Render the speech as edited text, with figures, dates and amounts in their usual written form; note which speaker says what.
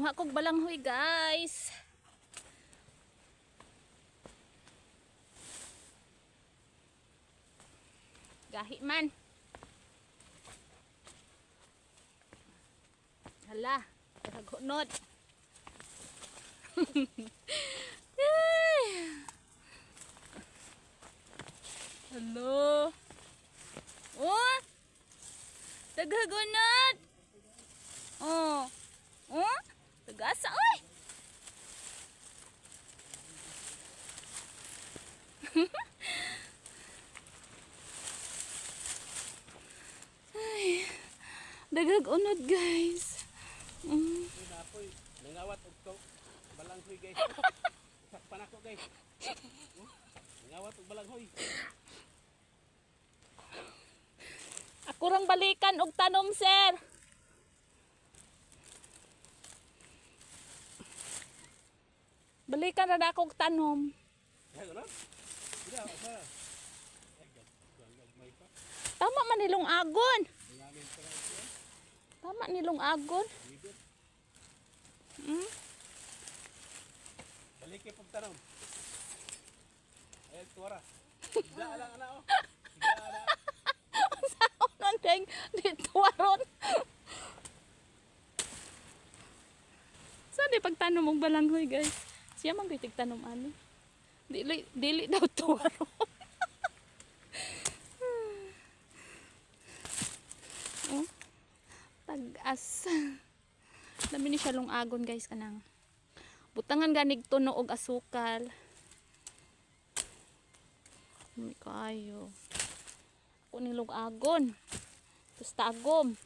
Speaker 1: Muha kog balanghoy, guys. Gahi man. Hala, kagunod. Ay. Hello. Oh! Tagagunod. Oh. Oh? Tagasa oy. Ay. Dagag unod, guys.
Speaker 2: Napoy, nangawat og to. Balanghoy, guys. Sakpan ako, guys. Nangawat og balanghoy.
Speaker 1: Ako rang balikan og tanom, sir. Balikan ra na ako og tanom.
Speaker 2: Ay, ano? Ida, asa. Ay, gagmay pa.
Speaker 1: Tama man nilong agon.
Speaker 2: Namin pa na ito.
Speaker 1: Tama nilong agon.
Speaker 2: Liber. Balik kay pagtanom. Ay, tuwara. Sigla lang ana oh. Sigla ana.
Speaker 1: Saon man deng dito aron. Saan di pagtanom og balanghoy, guys? Siya man ko'y tigtanom ano. Dili dili daw tuwaron. Oh. Tag-as. Dami ni siya lungagon, guys, kanang. Butangan ganig tuno og asukal. May kaayo. Ako ni lungagon. Tapos tagom.